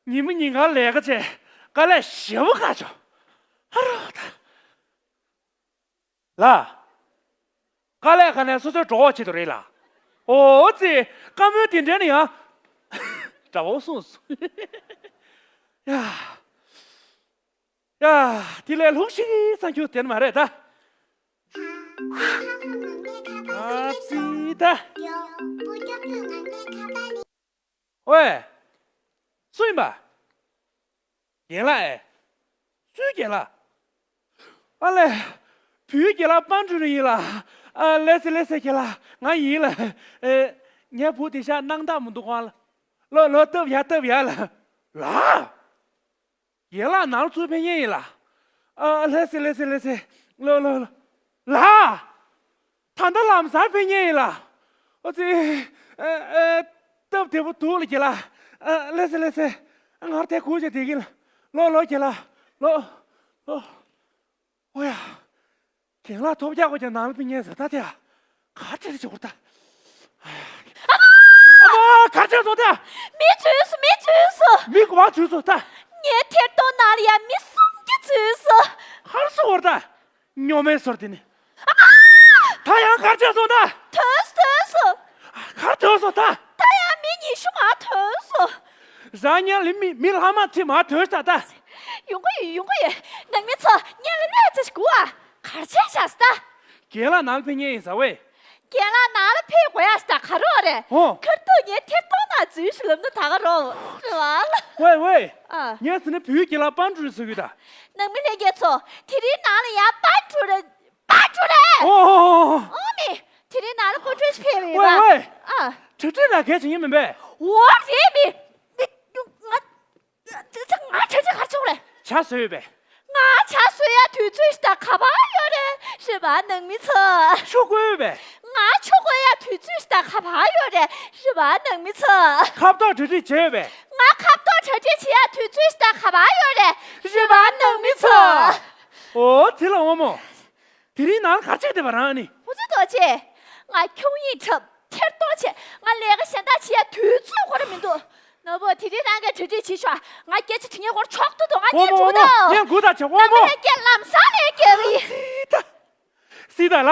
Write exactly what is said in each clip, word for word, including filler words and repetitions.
ཉིན་མོ་ཉིན་གང་ལས་ཀ་བྱས། དཀའ་ལས་ཞེ་པོ་ཁག་བྱུང་། ཨ་རོ་ད། ལ། དཀའ་ལས་ཁག་ནས་སོ་སོའི་གྲོགས་པོ་བྱེད་དུ་རེད་ལ། ཨོ་ཙི། བཀའ་མོལ་དེ་འདྲ་ནི་ཡང་། དགྲ་བོ་གསུངས་སོང་། ཡ། ཡ། དེ་ལས་ལྷུག་ཤིག་ས་ཁྱོད་དེ་ནི་མ་རེད་ད། ཨ་ཙི་ད། ཝེ། སུ་ཡིན་པ། རྒན་ལགས་ཨེ། སུའི་རྒན་ལགས། ཨ་ལས། བུའི་རྒན་ལགས་པན་ཀྲུའུ་རིན་ཡིན་ལགས། ཨ་ལེ་སེ་ལེ་སེ་རྒན་ལགས་ང་ཡིན་ལགས། ཨེ། ངའི་བུ་དེ་ཤ་སྣང་དག་མི་འདུག་གང་ལགས། ལོ་ལོ་སྟབས་ཡག་སྟབས་ཡག་ལགས། ལགས། རྒན་ལགས་ནང་ལ་ཚུར་ཕེབས་མཁན་ཡིན་ལགས། ཨ་ལེ་སེ་ལེ་སེ་ལེ་སེ། ལོ་ལོ་ལོ། ལགས། ད་ལྟ་ལམ་སང་ཕེབས་མཁན་ཡིན་ལགས། ཨོ་ཙི། ཨ་ཨ། སྟབས་བདེ་པོ་འདུག་ལགས་རྒན་ལགས། ཨ་ལེ་སེ་ལེ་སེ། ཨ་ང་རང་དེ་སྒུག་བྱས་བསྡད་ཀྱི་ཡིན་ལགས། ལོ་ལོ་རྒན་ལགས། ལོ། ལོ། ཨོ་ཡ། རྒན་ལགས་ཐོབ་རྒྱག་དགོས་ཀྱང་ནང་ལ་ཕེབས་མཁན་ཟེར་ད་དེ་ཡ། ག་ཁྲིད་རེ་བྱེད་དགོས་ད། ཨ་མ། ག་ཁྲིད་སོང་ད། མི་འཛུལ་སོང་། མི་འཛུལ་སོང་། མི་ག་པར་འཛུལ་སོང་ད། ངའི་ཐད་གཏོང་ནང་ལ་ཡ་མི་སུམ་བརྒྱ་འཛུལ་སོང་། ག་རེ་གསུང་བ་རེད་ད། སྨྱོ་མའི་ཟུར་དེ་ནི། ད་ཡང་ག་རེ་བྱས་སོང་ད། ཐོན་སོང་། ཐོན་སོང་། ག་རེ་ཐོན་སོང་ད། ད་ཡང་མི་ཉི་ཤུ་མར་ཐོན་སོང་། རང་ཉིད་ལ་མི་མི་ལྷག་མ་ཁྲིད་མར་ཐོན་ཤག་ད། ཡོང་གི་ཡོད། ཡོང་གི་ཡོད། ནང་མི་ཚོ་སྔོན་ལ་གནས་ཚུལ་ཞིག་སྒུག་ཨ། ག་རེ་བྱས་ཤག་ཟེར་ད། རྒན་ལགས་ནང་ལ་ཕེབས་མཁན་ཡིན་ཟེར་བས། རྒན་ལགས་ནང་ལ་ཕེབས་དགོས་ཡ་ཟེར་ད་ག་རེ་རེད། ཨོ། ཁ་ཐུག་ངའི་ཐད་གཏོང་ནང་འཛུལ་ཞིག་ལབ་ན་ད་ག་རེ་རེད་བ་ལགས། ཝེ་ཝེ། ཨ། ངས་ཟེར་ན་བུའི་རྒན་ལགས་པན་ཀྲུའུ་རིན་ཟེར་གྱི་ཡོད་ད། ནང་མི་ལྷན་རྒྱས་ཚོ། དེ་རིང་ནང་ལ་ཡ་པན་ཀྲུའུ་རིན། པན་ཀྲུའུ་རིན། ཨོ། ཨོ་མི། དེ་རིང་ནང་ལ་པན་ཀྲུའུ་རིན་ཕེབས་ཡོད་པ། ཝེ་ཝེ། ཨ། ཁྲིག་ཁྲིག་ལ་གལ་ཆེ་ཡིན་མིན་པས། འོ་རེད་མི། མི། ང་། ང་ཁྲིག་ཁྲིག་ག་རེ་བྱུང་རེད། ཇ་བཟོས་ཡོད་པས། ང་ཇ་བཟོ་ཡ་དུས་ཚོད་ཞིག་ད་ག་པར་ཡོད་རེད། རེད་པ་ནང་མི་ཚོ། ཆུ་བསྐོལ་ཡོད་པས། ང་ཆུ་བསྐོལ་ཡ་དུས་ཚོད་ཞིག་ད་ག་པར་ཡོད་རེད། རེད་པ་ནང་མི་ཚོ། ཁ་བཏགས་གྲ་སྒྲིག་བྱས་ཡོད་པས། ང་ཁ་བཏགས་གྲ་སྒྲིག་བྱེད་ཡ་དུས་ཚོད་ཞིག་ད་ག་པར་ཡོད་རེད། རེད་པ་ནང་མི་ཚོ། ཨོ་དེ་ལ་དབང་མོ། དེ་རིང་ནང་ག་རེ་བྱེད་བསྡད་པ་རང་ཨ་ནི། ཧུ་ཙི་རྡོ་རྗེ། ང་ཁྱུང་ཡིག་འཁྲབ། ཐད་གཏོང་བྱེད། ང་ལས་ཀ་གཞན་དག་བྱེད་ཡ་དུས་ཚོད་ཁོ་རང་མི་འདུག་ནོར་བུ་དེ་རིང་རང་གིས་གྲ་སྒྲིག་བྱེད་ཤོག་ང་སྐད་ཆ་དྲི་ངེས་སྐོར་ཆོག་ཏུ་འདུག་ང་ཨོ་ཉན་མོ་ཨོ་ཐུག་མོ། ད། ངས་འགུ་ད་བྱ་ཨོ་ནང་མོ། མི་ལས་སྐད་ལམ་སང་ལས་སྐད་གི་ཡིན། སི་ད། སི་ད་ལ།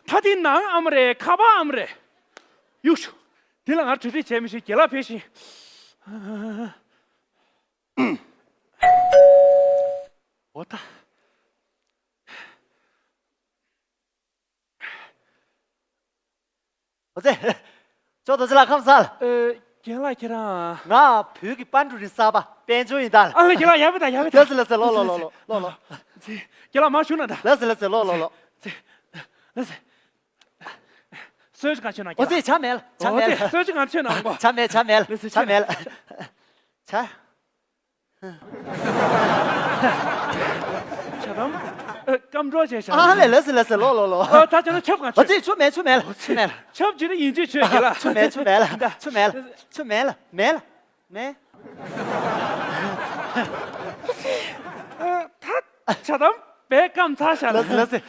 ད་དེ་ནང་ཨ་མ་རེད་ཁ་པར་ཨ་མ་རེད། གཡུག་ཤོག་དེ་ལ་ང་གྲ་སྒྲིག་བྱས་མི་ཤེས་རྒན་ལགས་ཕེབས་ཤིང་། ཨོ་ད། ཨོ་ཙེ། ཅོག་རྡོ་རྗེ་ལགས་ཁམས་བཟང་། ཨེ། རྒན་ལགས་ཁྱེད་རང་། ང་བོད་ཀྱི་པན་ཀྲུའུ་རིན་གསར་པ་དཔལ་འབྱོར་ཡིན་ད། ཨ་ལ་རྒན་ལགས་ཡར་ཕེབས་དང་ཡར་ཕེབས་དང་། ལགས་སེ་ལགས་སེ་ལོག་ལོག་ལོག་ལོག་ལོག་ལོག་ལོག་ལོག་ལགས་སེ། རྒན་ལགས་མར་བཞུགས་གནང་དང་། ལགས་སེ་ལགས་སེ་ལོག་ལོག་ལོག་ལོག་ལགས་སེ། ལགས་སེ། གསོལ་ཇ་གང་མཆོད་གནང་རྒན་ལགས། ཨོ་ཙེ་གསོལ་ཇ་གང་མཆོད་གནང་གོ། ཇ་མེད་ཇ་མེད་ལགས་སེ་ཇ་མེད་ལགས་སེ། ཇ། ཇ་དམ། ཨ། སྐམ་གྲོགས་བྱས་ཤག་ཨ་ལས་ལགས་སེ་ལགས་སེ་ལོག་ལོག་ལོག་ཨ་ད་ཅི་ན་ཆབ་གང་ཨ་ཆོད། ཙི་ཆུ་མེད་ཆུ་མེད་ལགས་ཆུ་མེད་ལགས། ཆབ་ཅི་ན་ཡིན་ཅི་ཆོད་ཀྱི་ལགས། ཆུ་མེད་ཆུ་མེད་ལགས་ཆུ་མེད་ལགས་ཆུ་མེད་ལགས་མེད་ལགས་མེད། ཨ་ད་ཇ་དམ་བས་སྐམ་ཚར་ཤག་ལགས་སེ་ལགས་སེ།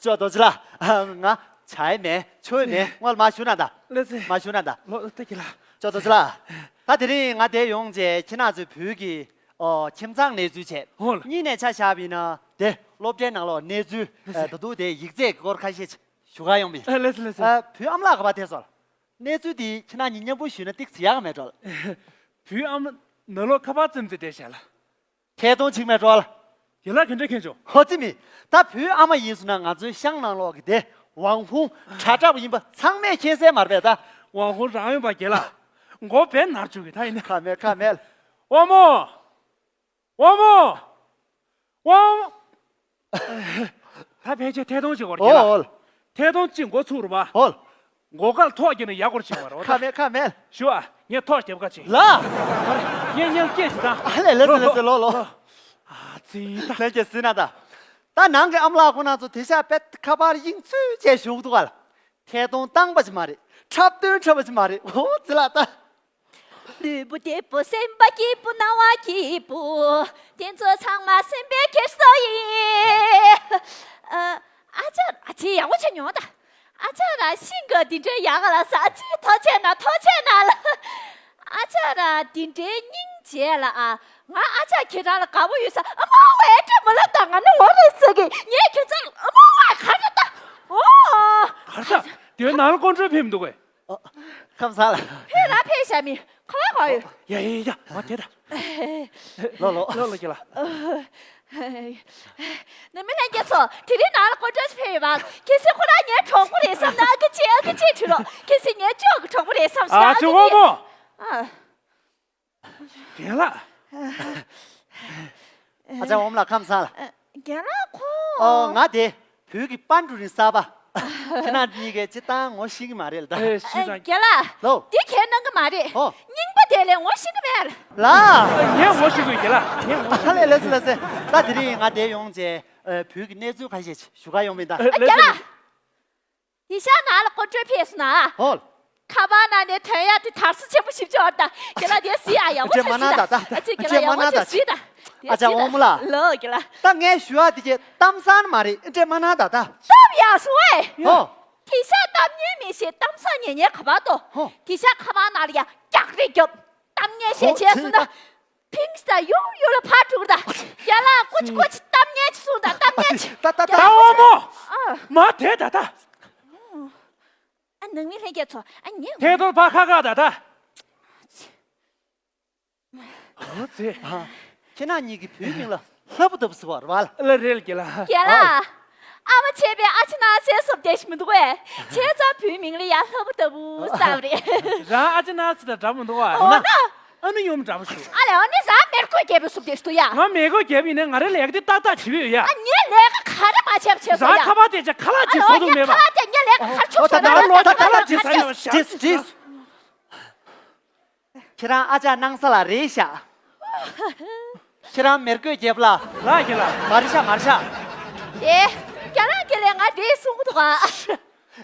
ཅོག་རྡོ་རྗེ་ལགས་ང་ཇ་ཡི་མེད་ཆུ་ཡི་མེད་སྔོན་ལ་མར་བཞུགས་གནང་དང་། ལགས་སེ། མར་བཞུགས་གནང་དང་། ལོ་ལྟ་གི་ལགས། ཅོག་རྡོ་རྗེ་ལགས། ད་དེ་རིང་ང་འདིར་ཡོང་བྱས་ཁྱེད་རང་ཚོའི་བོད་ཀྱི་ཨོ་ཁྱིམ་ཚང་གནས་ཚུལ་བྱས། ཧོ་ལགས། གཉིས་ནས་ཆ་བཞག་པ་ཡིན་ན་དེ་སློབ་གྲྭའི་ནང་ལོགས་གནས་ཚུལ་ལགས་སེ། ད་དུང་དེ་ཡིག་ཚད་ཀྱི་སྐོར་ཁ་ཤས་ཞུ་ག་ཡོང་བ་ཡིན། ཨ་ལགས་སེ་ལགས་སེ། ཨ་བུའི་ཨ་མ་ལགས་ག་པར་ཐད་སོང་། གནས་ཚུལ་དེ་ཁྱེད་རང་གཉིས་མཉམ་པོ་ཞུས་ན་ཏོག་ཙམ་ཡག་ག་མེད་འགྲོ། བུའི་ཨ་མ་ནང་ལོགས་ཁ་པར་བཙེམས་ཏེ་བསྡད་ཤག་ལགས། ཐད་གཏོང་བྱེད་མེད་འགྲོ་ལགས། རྒན་ལགས་ག་འདྲ་མཁྱེན་བྱུང་། ཧོ་ཙི་མི། ད་བུའི་ཨ་མ་ཡིན་སོང་ན་ང་ཚོའི་ཤང་ནང་ལོགས་ཀྱི་དེ་ཝང་ཧུང་དྲ་གྲགས་པ་ཡིན་པ་ཚང་མས་མཁྱེན་གསལ་མ་རེད་པས་ད། ཝང་ཧུང་རང་ཡོད་པ་རྒན་ལགས། མགོ་བས་ནར་བཅུག་གི་ད་ཡིན་ན། ཁ་མེད་ཁ་མེད། དབང་མོ། དབང་མོ། དབང་མོ། ད་ཕལ་ཆེར་ཐད་གཏོང་བྱེད་དགོས་རེད་རྒན་ལགས། ཨོ། ཐད་གཏོང་གཅིག་མགོ་ཚུགས་རེད་པ། ཨོ། མགོ་སྐལ་ཐོག་བརྒྱབ་ནས་ཡར་སྐོར་བྱེད་དགོས་རེད་པ། ཁ་མེད་ཁ་མེད། ཞུ་ཨ། ངས་ཐོག་རྒྱབ་ཁ་ཕྱིན། ལགས། ངས་ངས་སྐད་ཅིག་བཏང་། ཨ་ལས་ལགས་སེ་ལགས་སེ་ལོག་ལོག་ཨ་ཙི་ད། ལྷན་རྒྱས་གཟིགས་གནང་དང་། ད་ནང་གི་ཨ་མ་ལགས་ཁོང་རྣམ་ཚོ་དེང་སང་དཔེ་ཁ་པར་གཡེང་ཚུལ་བྱས་བཞུགས་འདུག་ག་ལགས། ཐད་གཏོང་བཏང་པ་ཅིག་མ་རེད། འཁྲབ་སྟོན་འཁྲབ་པ་ཅིག་མ་རེད། ཨོ་ཙི་ལགས་ད། ལུས་པོ་བདེ་པོ་སེམས་པ་སྐྱིད་པོ་སྣང་བ་སྐྱིད་པོ། དེ་ཚོ་ཚང་མ་སེམས་པའི་འཁྱེར་སོ་ཡིན། ཨ་ཨ་ཅག་ཨ་ཅེ་ཡག་པོ་བྱས་མྱོང་ད། ཨ་ཅག་རང་ཤིང་ག་འདི་འདྲའི་ཡག་ག་ལ་ས་ཨ་ཅེ་ཐུགས་རྗེ་གནང་ཐུགས་རྗེ་གནང་ལ། ཨ་ཅག་ར་འདི་འདྲའི་སྙིང་རྗེ་ལ་ཨ། ང་ཨ་ཅག་ཁྱེད་རང་ལ་དགའ་པོ་ཡོད་ས། ཨ་མ་ཝེ་སྤྲད་མ་ལབ་ད། ང་ནི་ངོ་རེ་ཟེར་གི། ངས་ཁྱེད་ཚོ་ལ་ཨ་མ་ཝེ་ག་རེ་ད། ཨོ། ག་རེ་ད། དེ་ནང་ལ་ཀོན་ཀྲོལ་ཕེབས་མི་འདུག་གས། ཨ། ཁམས་བཟང་ལགས། ཕེབས་ར་ཕེབས་ཤག་མི་ཁ་བ་ག་ཡོད། ཡ་ཡ་ཡ། མ་དེ་ད། ལོ་ལོ། ལོ་ལོ་ཁྱེད་ལ། ནི་མི་ལྷན་རྒྱས་ཚོ། དེ་རིང་ནང་ལ་ཀོན་ཀྲོལ་ཕེབས་ཡོད་པ། གལ་སྲིད་ཁོ་རང་ངའི་གྲོགས་པོ་རེད་བསམ་ན་ཨ་ཀི་ཅེ་ཨ་ཀི་ཅེ་བྲིས་རོགས། གལ་སྲིད་ངའི་ཅོག་གི་གྲོགས་པོ་རེད་བསམ་ཤག་ཨ་ཅེ་དབང་མོ། ཨ། རྒན་ལགས། ཨ་ཅག་འོམ་ལགས་ཁམས་བཟང་ལགས། རྒན་ལགས་ཁོ། ཨོ་ང་དེ་བོད་ཀྱི་པན་ཀྲུའུ་རིན་གསར་པ། ཁྱེད་རང་གཉིས་ཀས་སྤྱིར་བཏང་ངོ་ཤེས་ཀྱི་མ་རེད་ལ་ད། ཨེ་ཤེས་ཙང་། རྒན་ལགས། ལོ། འདི་ཁས་གནང་གི་མ་རེད། ཨོ། རྙིང་པ་དེ་ལས་ངོ་ཤེས་ཀྱི་མེད། ལ། ངས་ངོ་ཤེས་ཀྱི་རྒན་ལགས། ངས་ངོ་ཤེས། ཨ་ལས་ལགས་སེ་ལགས་སེ། ད་དེ་རིང་ང་དེ་ཡོང་བྱས་བོད་ཀྱི་གནས་ཚུལ་ཁ་ཤས་ཞུ་ག་ཡོང་མིན་ད། ཨ་རྒན་ལགས། དེ་ཤག་ནང་ལ་ཀོན་ཀྲོལ་ཕེབས་སོང་ན། ཧོལ། ཁ་པར་ནང་ནས་ཐོན་ཡག་དེ་དར་སོ་ཆེན་པོ་ཞིབ་ཅིག་ཡོད་ད། ཁྱེད་རང་དེ་གཟིགས་ཨ་ཡག་པོ་ཅིག་གཟིགས་ད། ཨ་ཅེ་ཁྱེད་རང་ཡག་པོ་ཅིག་གཟིགས་ད། ཨ་ཅག་འོ་མོ་ལགས། ལོ་ཁྱེད་ལ། ད་ངས་ཞུ་ཡག་དེ་གྱད་གཏམ་བཟང་མ་རེད། འདྲེ་མ་གནང་ད་ད། སྟབས་ཡག་སོང་ཨེ། ཧོ། དེ་ཤག་གཏམ་ཉན་མི་ཤེས། གཏམ་བཟང་ཉན་ཉན་ག་པར་དོ། ཧོ། དེ་ཤག་ཁ་པར་ནང་ལ་ཡ་རྒྱག་རེས་རྒྱོབ། གཏམ་ངན་བཤད་བྱས་སོང་ད། ཧོ། ཕིང་ཤི་ད་ཡུར་ཡུར་ལ་ཕར་འགྲོ་གི་ད། རྒན་ལགས་ཀོ་ཅི་ཀོ་ཅི་གཏམ་ངན་ཅིག་གསུངས་ད། གཏམ་ངན་ཅིག་ད་ད་ད། ད་འོ་མོ། ཨ། མ་དེ་ད་ད། ཨ་ནང་མི་ལྷན་རྒྱས་ཚོ། ཨ་ཉན། ཐད་གཏོར་ཕར་ཁ་ཁ་ད་ད། ཨོ་ཙི། ཨ། ཁྱེད་རང་གཉིས་ཀྱིས་བུའི་མིང་ལ་ལྷ་བུ་ལྟ་བུ་ཟེར་བ་རེད་བ། ལ་རེད་ལ་རྒན་ལགས། རྒན་ལགས། ཨ་མ་བྱས་པའི་ཨ་ཅེ་ནང་སའི་སོབ་དེ་ཞིག་མི་འདུག་གས། བྱས་ཙང་བུའི་མིང་ལ་ཡང་ལྷ་བུ་ལྟ་བུ་བསམ་རེད། རང་ཨ་ཅེ་ནང་སི་དང་འདྲ་མི་འདུག་ག། འོ་ན། ཨ་ནུ་ཡུམ་འདྲ་པོ་ཞུ། ཨ་ལས་ཨ་ནི་རང་མེར་གོས་རྒྱལ་པོའི་སོབ་དེ་ཞིག་འདུག་ཡ། ང་མེར་གོས་རྒྱལ་པོ་ཡིན་ནའི་ང་རའི་ལས་ཀ་དེ་ཏག་ཏག་བྱེད་ཀྱི་ཡོད་ཡ། ཨ་ངས་ལས་ཀ་ག་རེ་མ་བྱས་པ་བྱས་སོང་ཡ། རང་ཁ་པར་དེ་ཅག་ཁ་ལག་ཅིག་བཟོ་འདུག་མེད་པ། ཨ་ལོ་ངས་ཁ་ལག་དེ་ངས་ལས་ཀ་ག་རེ་ཆོག་ཆོག་ད་ད་ལོ་ད་ཁ་ལག་ཅིག་ཟ་ཡོད་ཤག། ཁྱེད་རང་ཨ་ཅག་སྣང་ས་ལ་རེད་ཤག། ཁྱེད་རང་མེར་གོས་རྒྱལ་པོ་ལ། ལགས་ཀྱི་ལགས། མ་རེད་ཤག་མ་རེད་ཤག། ཨེ། རྒན་ལགས་ཀྱིས་ལས་ང་རེད་གསུང་གི་འདུག་ག།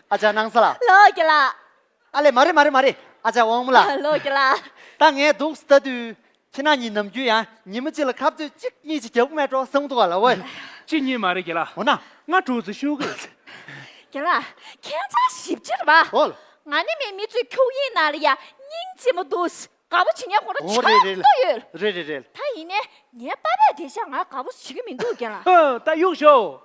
ཨ་ཅག་སྣང་ས་ལ། ལགས་ཀྱི་ལགས། ཨ་ལས་མ་རེད་མ་རེད་མ་རེད། ཨ་ཅག་དབང་མོ་ལགས། ལགས་ཀྱི་ལགས། ད་ངས་འདུག་ལྟ་དུས་ཁྱེད་རང་གཉིས་ནམ་རྒྱུན་ཡང་ཉི་མ་གཅིག་ལ་ཁ་རྩོད་གཅིག་གཉིས་ཅིག་རྒྱབ་ཀྱི་མེད་འགྲོ་བསམ་གྱི་འདུག་ག་ལགས་ཝེ། གཅིག་གཉིས་མ་རེད་ཀྱི་ལགས། འོ་ན། ང་དྲུག་ཙམ་ཤོད་ཀྱི། རྒན་ལགས། ཁྱེད་ཚང་ཞིབ་ཕྲ་རེད་པ། ཨོ་ལ། ང་ནི་མི་མི་ཚོའི་ཁྱུག་ཡིག་ནང་ལ་ཡ་སྙིང་རྗེ་མོ་འདུག། དགའ་པོ་བྱེད་མཁན་ཁོ་རང་ཨོ་ཆགས་རེད་རེད་ཏོ་ཡོད། རེད་རེད་རེད། ད་ཡིན་ནའི་ངའི་པ་ཕས་དེ་ཤག་ང་དགའ་པོ་བྱེད་ཀྱི་མི་འདུག་རྒན་ལགས། ཧོ་ད་གཡུག་ཞོག།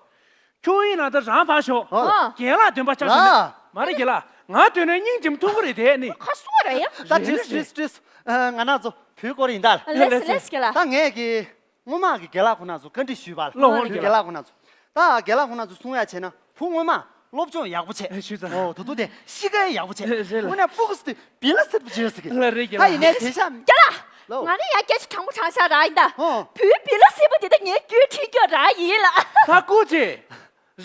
ཁྱུག་ཡིག་ནང་ད་རང་ཕར་ཞོག། ཨོ། རྒན་ལགས་འདོན་པ་ཆགས་ཤོག་ནི། ཨ། མ་རེད་རྒན་ལགས། ང་འདོན་ནའི་སྙིང་རྗེ་མོ་མཐོང་གི་རེད་དེ་ནི། ཁ་སོ་རེད་ཡ། ད་དྲིས་དྲིས་དྲིས། ང་རང་ཚོ་བུའི་སྐོར་ཡིན་ད། ལགས་སེ་ལགས་སེ་རྒན་ལགས། ད་ངས་ཀྱི། སྔོན་མ་གི་རྒན་ལགས་ཁོང་རྣམ་ཚོ་བཀའ་འདྲི་ཞུས་པ་ལ། ལགས་འོང་རྒན་ལགས། རྒན་ལགས་ཁོང་རྣམ་ཚོ། ད་རྒན་ལགས་ཁོང་རྣམ་ཚོ་གསུང་ཡ་བྱས་ན་བུ་སྔོན་མ་སློབ་སྦྱོང་ཡག་པོ་བྱས། ཨེ་ཞུས་ཙང་། ཨོ་ད་དུང་དེ་གཤིས་ཀ་ཡག་པོ་བྱས། རེད་རེད་ལགས། དངོས་གནས་སྤུ་གུ་སི་དེ་བི་ལ་སི་པུ་བྱས་ཟེར་གི། ལགས་རེད་རྒན་ད་ལགས། ཡིན་ནའི་དེ་ཤ། རྒན་ལགས། ལོ། ང་ནི་ཡ་སྐད་ཆ་དྲང་པོ་དྲང་བཞག་རང་ཡིན་ད། ཨོ། བུའི་བི་ལ་སི་པུ་དེ་ད་ངའི་རྒྱུད་ཁྲིད་རྒྱུ་རང་ཡིན་ལགས། ད་སྐུ་མཁྱེན།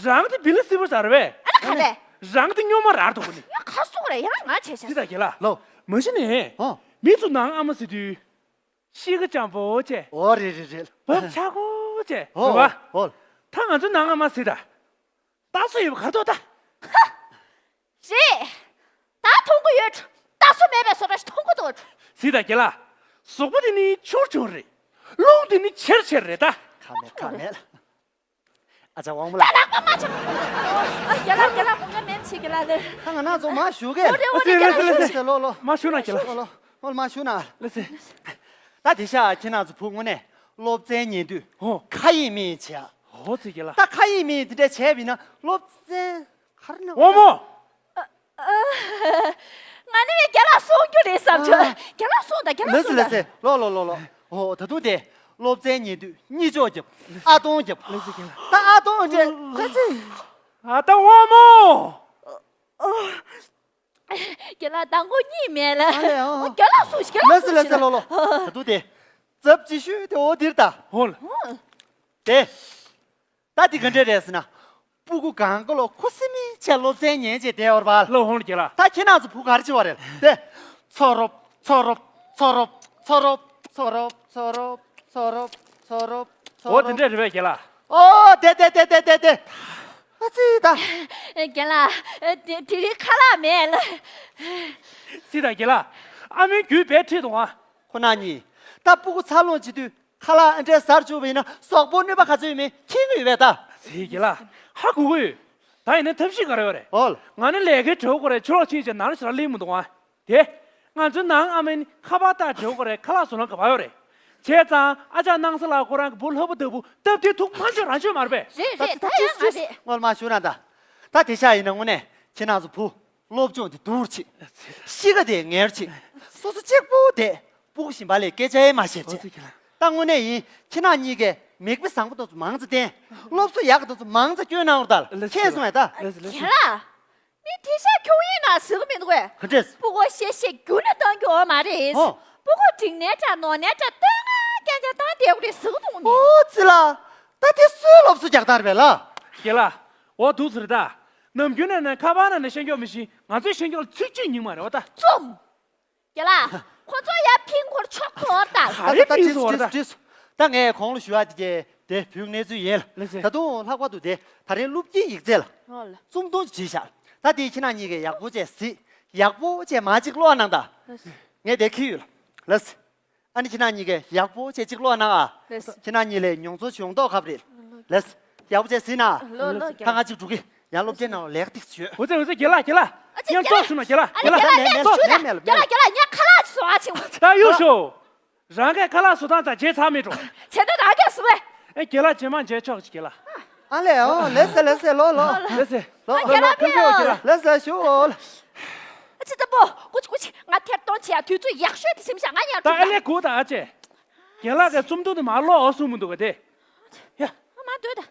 རང་དེ་བི་ལ་སི་པུ་ཟེར་བས། ཨ་ལ་ག་ལས། རང་དེ་སྨྱོན་མ་རང་འདུག་གོ་ནི། ཡ་ཁ་སོ་རེད་ཡ་ང་བྱས་ཤག། འདི་ད་རྒན་ལགས། ལོ། མ་གཞི་ནས། ཨོ། མི་ཚོ་ནང་ཨ་མ་ཟེར་དུས། གཤིས་ཀ་འཇམ་པོ་བྱས། ཨོ་རེད་རེད་རེད། བབ་ཆགས་པོ་བྱས། ཨོ་རེད་བ། ཨོ། ད་ང་ཚོ་ནང་ཨ་མ་ཟེར་ད། རྟ་སོ་ཡོད་པ་ག་རེ་འདུག་ད། ཧ། རེད། ད་མཐོང་གི་ཡོད། རྟ་སོ་མེད་པའི་བཟོ་འདྲ་ཞིག་མཐོང་གི་འདུག། ཟེར་ད་རྒན་ལགས། གཟུགས་པོ་དེ་ནི་ཆུང་ཆུང་རེད། རླུང་དེ་ནི་ཆེར་ཆེར་རེད་ད། ཁ་མེད་ཁ་མེད། ཨ་ཅག་དབང་མོ་ལགས། ད་ལག་པ་མ་ཆག། ཨ་རྒན་ལགས་རྒན་ལགས་དགོངས་འགལ་མེད་བྱེད་རྒན་ལགས་ལགས། ད་ང་རང་ཚོ་མ་ཞུ་གས། ཨོ་རེད་ཨོ་རེད་རྒན་ལགས་ལགས་ལགས་ལགས། ལོ་ལོ། མ་ཞུ་ན་རྒན་ལགས། ལོ་ལོ། ཨོ་མ་ཞུ་ན། ལགས་སེ། ད་དེ་ཤག་ཁྱེད་རང་ཚོ་བུ་དངོས་གནས་སློབ་ཚན་ཉན་དུས། ཧོ། ཁ་ཡིག་མི་ཡིག་བྱས། ཧོ་ཙི་རྒན་ལགས། ད་ཁ་ཡིག་མི་ཡིག་དེ་འདྲ་བྱས་པ་ཡིན་ན་སློབ་ཚན་ག་རེ་གནང་། དབང་མོ། ང་ནི་བའི་རྒན་ལགས་གསུང་རྒྱུ་རེད་བསམ་བྱུང་། ཨ། རྒན་ལགས་གསུངས་དང་རྒན་ལགས་ལགས་སེ་གསུངས་ལགས་དང་། སེ། ལོ་ལོ་ལོ་ལོ། ཨོ་ད་དུང་དེ་སློབ་ཚན་ཉན་དུས་གཉིད་ཅོག་རྒྱབ། ཨ་སྟོང་རྒྱབ། ལགས་སེ་རྒན་ལགས། ད་ཨ་སྟོང་རྒྱབ་ཁ་ཅིག། ཨ་ད་དབང་མོ། རྒན་ལགས་མདང་དགོང་གཉིད་མེད་ལ། ཨ་ལས་ཨོ། རྒན་ལགས་གསུངས་ཤིག་རྒན་ལགས་ལགས་སེ་གསུངས་ལགས་སེ་ཤིག་ལོ་ལོ། ད་དུང་དེ་ཙབ་ཅི་ཤོད་དེ་ཨོ་དིར་ད། ཧོ་ལ། དེ། ད་འདི་ག་འདྲས་རེད་ཟེར་ན། སྤུ་གུ་གང་ག་ལོ་ཁུ་སིམ་མེར་བྱས་སློབ་ཚན་ཉན་བྱས་བསྡད་ཡོད་རེད་པ། ལགས་འོང་རྒན་ལགས། ད་ཁྱེད་རང་ཚོ་བུ་ག་རེ་བྱེད་པ་རེད་དེ། ཚོ་རོབ་ཚོ་རོབ་ཚོ་རོབ། འོ་དེ་འདྲས་རེད་པས་རྒན་ལགས། ཨོ་དེ་དེ་དེ་དེ་དེ་དེ། ཨ་ཙི་ད། རྒན་ལགས། དེ་དེ་རིང་ཁ་ལག་མེད་ལ། ཙི་ད་རྒན་ལགས། ཨ་མའི་རྒྱུད་རྦད་ཁྲིད་འདུག་ཨ། ཁོ་ན་གཉིས། ད་སྤུ་གུ་འཚར་ལོངས་བྱེད་དུས། ཁ་ལག་ཨ་འདྲས་ཟ་བཅུག་པ་ཡིན་ན་གཟུགས་པོར་གནོད་པ་ག་ཚོད་ཡོད་མེད་མཁྱེན་གྱི་ཡོད་པས་ད། ཟེར་གྱི་ལ། ཧ་གོ་གི་ཡོད། ད་ཡིན་ན་ཐབས་ཤེས་ག་རེ་ཡོད་རེད། ཨོལ། ང་ནི་ལས་ཀའི་གྲོགས་པོ་རེད། ཕྱི་ལོགས་ཕྱིན་བྱས་ནང་ལ་ཞེ་དྲག་སླེབས་མི་འདུག་ཨ། དེ། ང་ཚོའི་ནང་ཨ་མ་ནི་ཁ་པར་ལྟར་འབྲེལ་བ་དགོས་རེད། ཁ་ལག་བཟོ་ལམ་ག་པར་ཡོད་རེད། བྱས་ཙང་ཨ་ཅག་སྣང་ས་ལགས་ཁོ་རང་གི་བུ་ལྷ་བུ་ལྟ་བུ་སྟབས་བདེའི་ཐུག་མ་ཆོད་རང་ཆོད་མ་རེད་པས། རེད་རེད། ད་ཡང་ང་རེད། སྔོན་མ་ཞུ་རང་ད། ད་དེ་ཤ་ཡིན་ན་དངོས་གནས་ཁྱེད་རང་ཚོ་བུ་སློབ་སྦྱོང་དེ་སྡུག་ཅིག་གཤིས་ཀ་དེ་ངན་ཅིག་སོ་སོ་གཅིག་པུ་དེ་སྤུ་གུ་གཞན་པ་ལ་སྐད་ཆ་ཡང་མ་བཤད་ཅིག་ད་དངོས་གནས་ཡིན། ཁྱེད་རང་གཉིས་ཀས་མིག་དཔེ་བཟང་པོ་དེ་ཚོ་མང་ཙམ་བསྟན། སློབ་གསོ་ཡག་གི་དེ་ཚོ་མང་ཙམ་སྐྱོན་གནང་རོགས་ད། ལགས་སོ། མཁྱེན་སོང་ངས་ད། ལགས་སོ་ལགས་སོ། རྒན་ལགས། མི་དེ་ཤ་ཁྱུང་ཡིན་ན་ཟེར་གི་མི་འདུག་གས། ག་འདྲས། སྤུ་གུ་བཤད་བཤད་རྒྱུ་ནི་བཏང་རྒྱུ་ཡོད་མ་རེད། ཨོ། སྤུ་གུ་འགྲིག་ནའི་འདྲ་ནོར་ནའི་འདྲ་སྟོན་ང་རྐྱང་རྐྱང་བཏང་བསྡད་དགོས་རེད་ཟེར་གི་འདུག་མི། ཨོ་ཙི་ལ། ད་དེ་སུའི་སློབ་གསོ་རྒྱག་སྟངས་རེད་ལ། རྒན་ལགས། འོ་འདུག་ཟེར་ད། ནམ་རྒྱུན་ནས་ནས་ཁ་པར་ནང་ནས་ཤེས་རྒྱུ་མི་ཤེས། ང་ཚོས་ཤེས་རྒྱུ་ལ་ཚིག་གཅིག་ཉིན་མ་རེད་བ་ད། རྩོམ། རྒན་ལགས། ཁོ་ཚོ་ཡར་ཕིང་ཁོར་ཆོག་ཐོར་ད། ག་རེ་ད་ཕིང་ད་སོང་བ་ད། ད་ངས་གོང་ལ་ཞུ་ཡ་དེ་གས་དེ་བོད་གནས་ཚུལ་ཡིན་ལ། ལགས་སེ། ད་དུང་ལྷག་པར་དུ་དེ་ད་རིང་སློབ་དཀྱིལ་ཡིག་ཚད་ལ། ཨོ་ལ། རྩོམ་ཐུང་ཅིག་བྲིས་ཤག་ད་དེ་ཁྱེད་རང་གཉིས་ཀས་ཡག་པོ་བྱས་གཟིགས། ཡག་པོ་བྱས་མ་གཅིག་ཀློག་གནང་ད། ལགས་སེ། ངས་དེ་ཁྱེར་ཡོད་ལ། ལགས་སེ། ཨ་ནི་ཁྱེད་རང་གཉིས་ཀས་ཡག་པོ་བྱས་གཅིག་ཀློག་གནང་ཨ། ལགས་སེ། ཁྱེད་རང་གཉིས་ལ་མྱོང་ཚོར་ཡོང་མདོག་ཁ་པོ་རེད། ལགས་སེ། ཡག་པོ་བྱས་གཟིགས་ན། ལོ་ལོ། ད་ང་གཅིག་འགྲོ་གི། ཡང་སློབ་གྲྭའི་ནང་ལ་ལས་ཀ་ཏིག་ཙམ་ཡོད། འོ་ཙེ་འོ་ཙེ། རྒན་ལགས་རྒན་ལགས། ཨ་ཙི། ཡང་རྒན་ལགས། ཅོག་ཞུ་ན་རྒན་ལགས། ཨ་ནི་རྒན་ལགས། རྒན་ལགས། ཅོག་ཞུ་ན། རྒན་ལགས། རྒན་ལགས། ངས་ཁ་ལག་ཅིག་བཟོ་ཨ་ཕྱིན། ད་གཡུག་ཤོག་རང་གིས་ཁ་ལག་བཟོ་སྟངས་ད་བརྗེད་ཚར་མེད་འགྲོ། བྱས་ན་རང་གིས་བཟོ་བས། ཨེ་རྒན་ལགས། རྗེས་མ་མཇལ་ཆོག་ཅིག་རྒན་ལགས། ཨ་ལས། ཨོ་ལགས་སེ་ལགས་སེ། ལོ་ལོ། ལགས་སེ། ལོ་ཨ་ལོ། རྒན་ལགས་ཕེབས་ཨོ། རྒན་ལགས། ལགས་སེ། ཞུ་ཨོ་ལ། ཨ་ཙི། ལྟ་བུ། ཀུ་ཅི་ཀུ་ཅི། ང་ཐེར་གཏོང་བྱེད་ཡ་དུས་ཚོད་ཡག་ཤོས་དེ་ཟིན་ཤག་ང་ཡར་ད་ཨ་ལས་སྒུག་ད་ཨ་ཅེ། རྒན་ལགས་ཀྱིས་རྩོམ་ཐུང་དེ་མར་ཀློག་ཨོ་གསུངས་མི་འདུག་ག་དེ། ཡ། ཨ་མ་སྡོད་ད།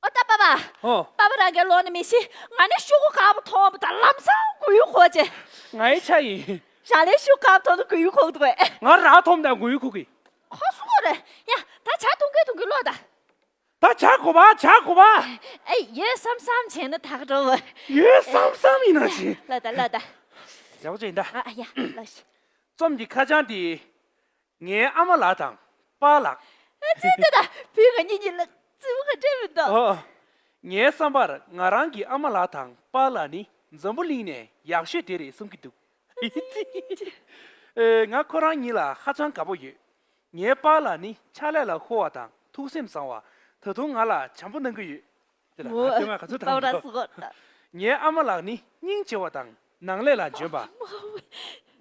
ཨོ་ད་པ་པ། ཨོ། པ་པ་རང་གིས་ཀློག་ན་མི་ཤེས། ང་ནི་ཤོག་གུ་དཀར་པོ་མཐོང་བ་དང་ལམ་སང་མགོ་ཡུ་འཁོར་བྱས། ང་ཡི་ཆ་ཡིན། རང་ལས་ཤོག་གུ་དཀར་པོ་མཐོང་ན་མགོ་ཡུ་འཁོར་གི་འདུག་གས། ང་རང་མཐོང་དང་མགོ་ཡུ་འཁོར་གི། ཁོ་སུ་གོ་རེད། ཡ། ད་ཇ་འཐུང་གིན་འཐུང་གིན་ཀློག་ད། ད་ཇ་དགོས་པ། ཇ་དགོས་པ། ཨེ། ཡོད་བསམ་བསམ་བྱས་ན་ད་ག་འགྲོ་བ། ཡོད་བསམ་བསམ་ཡིན་ན་ཞིག་ལ་ད་ལ་ད། ཡག་པོ་བྱས་ཡིན་ད། ཨ་ཨ་ཡ་ལ་ཞིག་རྩོམ་གྱི་ཁ་བྱང་དེ། ངའི་ཨ་མ་ལགས་དང་པཱ་ལགས། ཨ་ཙི། ད་ད་བུ་ང་གཉིས་གཉིས་ལ་རྩིས་པོ་ག་འདྲ་མི་འདུག་ཨོ། ངའི་བསམ་པར་ང་རང་གི་ཨ་མ་ལགས་དང་པཱ་ལགས་ནི་འཛམ་བུ་གླིང་ནས་ཡག་ཤོས་དེ་རེད་བསམ་གྱི་འདུག་ཨེ། ང་ཁོ་རང་གཉིས་ལ་ཧ་ཅང་དགའ་པོ་ཡོད། ངའི་པཱ་ལགས་ནི་ཕྱག་ལས་ལ་ཧུར་བ་དང་ཐུགས་སེམས་བཟང་བ། ད་དུང་ང་ལ་བྱམས་པོ་གནང་གི་ཡོད། དེ་ལ་ང་སྟོན་ང་ག་ཚོད་ད་འགྲོ། ངའི་ཨ་མ་ལགས་ནི་སྙིང་རྗེ་བ་དང་ནང་ལས་ལ་འཇོན་པ།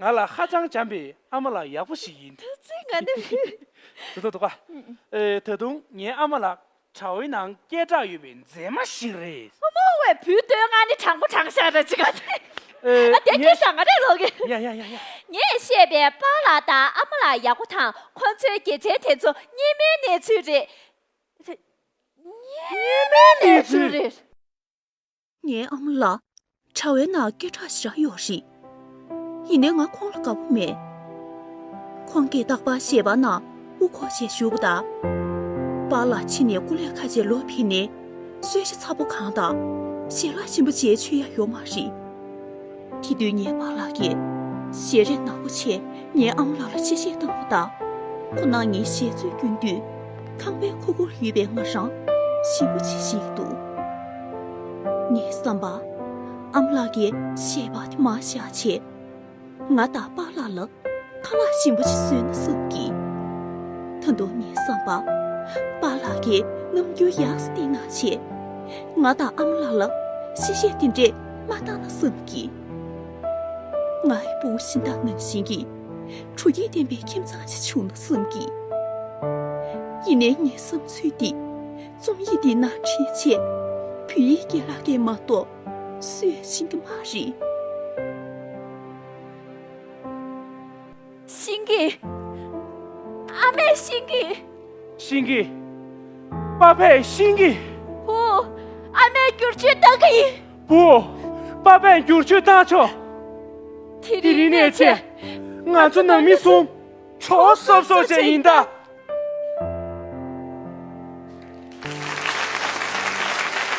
ང་ལ་ཧ་ཅང་བྱམས་པའི་ཨ་མ་ལགས་ཡག་པོ་ཞིག་ཡིན། ད་ཚིག་ང་ནི། དེ་ཚོ་འདུག་ག་ཨེ། ད་དུང་ངའི་ཨ་མ་ལགས་དྲ་བའི་ནང་སྐད་གྲགས་ཡོད་པའི་མཛེས་མ་ཞིག་རེད། ཨ་མ་བས་བུའི་སྟོན་ང་ནི་དྲང་པོ་དྲང་བཞག་རེད་ཅིག་ག་ཨེ། ཨ་དེ་ངས་སྐད་བཞག་ང་རེད་ལོག་གི། ཡ་ཡ་ཡ་ཡ། ངས་བཤད་པའི་པཱ་ལགས་དང་ཨ་མ་ལགས་ཡག་པོ་དང་ཁོ་ཚོའི་དགེ་མཚན་དེ་ཚོ་སྙེ་མའི་གནས་ཚུལ་རེད། སྙེ་མའི་གནས་ཚུལ་རེད། ངའི་ཨ་མ་ལགས་དྲ་བའི་ནང་སྐད་གྲགས་ཞེ་དྲག་ཡོད་རེད། ཡིན་ནའི་ང་ཁོང་ལ་དགའ་པོ་མེད། ཁོང་གིས་རྟག་པར་ཞལ་པར་ནང་དབུ་འཁོར་བྱས་བཞུགས་པ་དང་། པཱ་ལགས་ཕྱི་ནས་སྐུ་ལས་ཁ་ཆེ་ལོག་ཕེབས་ནས་གསོལ་ཇ་ཚ་པོ་གང་དང་ཞལ་ལག་ཞིམ་པོ་བྱས་མཆོད་ཡ་ཡོད་མ་རེད། དེ་དུས་ངའི་པཱ་ལགས་ཀྱིས་ཞལ་རས་ནག་པོ་བྱས་ངའི་ཨ་མ་ལགས་ལ་གཤེ་གཤེ་བཏང་བ་དང་། ཁོ་ན་ངའི་ཞལ་ཚོད་སྐྱོན་དུས་ཁང་པའི་ཁུག་ཁུག་ལ་ཡོད་པའི་ང་རང་ཞེ་པོ་ཅིག་ཞིག་འདུག་ངའི་བསམ་པ། ཨ་མ་ལགས་ཀྱིས་ཞལ་པར་དེ་མར་བཞག་བྱས། ང་དང་པཱ་ལགས་ལ་ཁ་ལག་ཞིམ་པོ་ཅིག་བཟོས་ན་བསམ་གི། ད་དུང་ངའི་བསམ་པ། པཱ་ལགས་ཀྱིས་རྣམ་འགྱུར་ཡག་ཙམ་བསྟན་གནང་བྱས། ང་དང་ཨ་མ་ལགས་ལ་གཤེ་གཤེ་དེ་འདྲས་མ་བཏང་ན་བསམ་གི། ང་ཡི་བུ་གཞན་དག་ནང་བཞིན་གྱི་དྲོ་སྐྱིད་ལྡན་པའི་ཁྱིམ་ཚང་ཅིག་བྱུང་ན་བསམ་གི། ཡིན་ནའི་ངའི་བསམ་ཚུལ་འདི་རྩོམ་ཡིག་འདི་ནང་བྲིས་བྱས་བོད་ཡིག་རྒན་ལགས་ཀྱིས་མ་གཏོགས་བཟོས་ཤེས་ཀྱི་མ་རེད། ཤེས་ཀྱི། ཨ་མས་ཤེས་ཀྱི། ཤེས་ཀྱི། པ་ཕས་ཤེས་ཀྱི། བུ། ཨ་མས་བསྒྱུར་བཅོས་བཏང་གི་ཡིན། བུ། པ་ཕས་བསྒྱུར་བཅོས་བཏང་ཆོག་དེ་རིང་ནས་བྱས། ང་ཚོ་ནང་མི་གསུམ་གྲོགས་སོབ་སོབ་བྱས་ཡིན་ད།